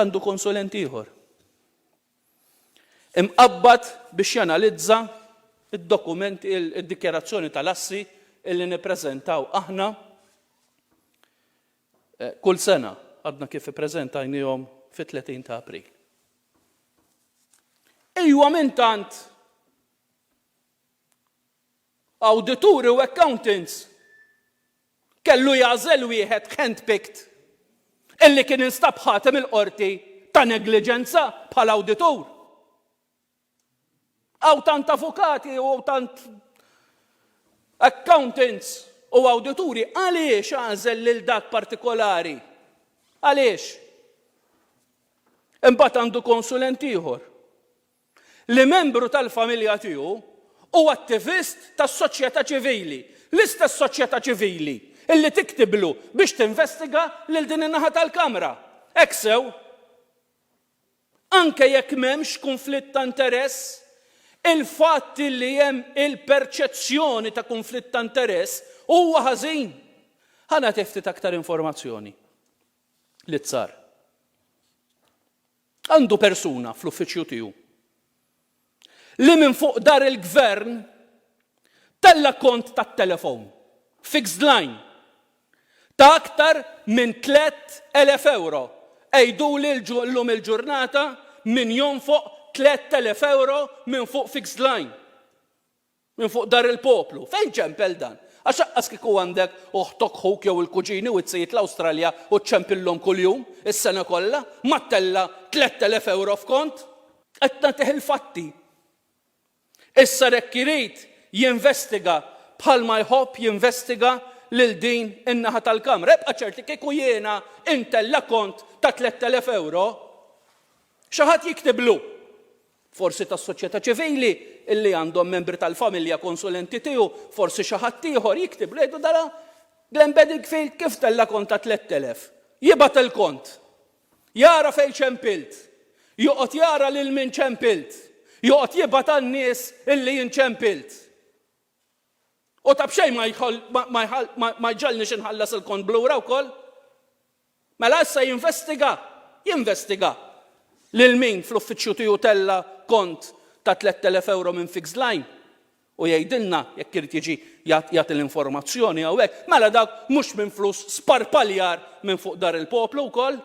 Għandu konsulent ieħor imqabbad biex janalizza d-dokumenti, id-dikjarazzjoni tal-assi illi nippreżentaw aħna kull sena, għadna kif ippreżentajnihom fit-30 ta' April. Ejwa minn tant awdituri u accountants kellu jagħżel wieħed handpicked illi kien instab ħati mill-qorti ta' negliġenza bħala awditur. Hawn tant avukati u tant accountants u awdituri, għaliex għażel lil dak partikolari? Għaliex? Imbagħad għandu konsulent ieħor li membru tal-familja tiegħu hu attivist tas-soċjetà ċivili, l-istess soċjetà ċivili illi tiktiblu biex tinvestiga lil din in-naħa tal-Kamra. Hekk sew? Anke jekk m'hemmx kunflitt ta' interess, il-fatt illi hemm il-perċezzjoni ta' kunflitt ta' interess huwa ħażin. Ħa nagħti ftit aktar informazzjoni lit-Tsar. Għandu persuna fl-uffiċċju tiegħu li minn fuq dar il-Gvern tella' kont tat-telefon, fixed line, ta' aktar minn 3,000 ewro. Għiduli llum il-ġurnata min jonfoq 3,000 ewro minn fuq fixed line. Minn fuq dar il-poplu. Fejn ċempel dan? Għax aqqas kieku għandek oħtok, ħuk jew il-kuġini u t-zijiet l-Awstralja u ċċempillhom kuljum, is-sena kollha, ma ttella' 3,000 ewro f'kont. Qed nagħtih il-fatti. Issa jekk irid jinvestiga bħalma jħobb jinvestiga lil din in-naħa tal-Kamra. Ibqa' ċert li kieku jiena ntella' kont ta' 3,000 ewro, xi ħadd jiktiblu. Forsi tas-soċjetà ċivili illi għandhom membri tal-familja konsulenti tiegħu, forsi xi ħadd ieħor jiktiblu jgħidu dara Glenn Bedingfield kif tella' kont ta' 3,000. Jibgħat il-kont. Jara fejn ċempilt. Joqgħod jara lil min ċempilt. Joqgħod jibgħat għan-nies illi jien ċempilt. U ta' b'xejn ma jġegħelnix inħallas il-kont b'lura wkoll. Mela issa jinvestiga, jinvestiga lil min fl-uffiċċju tiegħu tella' kont ta' 3,000 ewro minn fixed line u jgħidilna jekk irid jiġi jagħti l-informazzjoni hawnhekk. Mela dak mhux minn flus sparpaljar minn fuq dar il-poplu wkoll?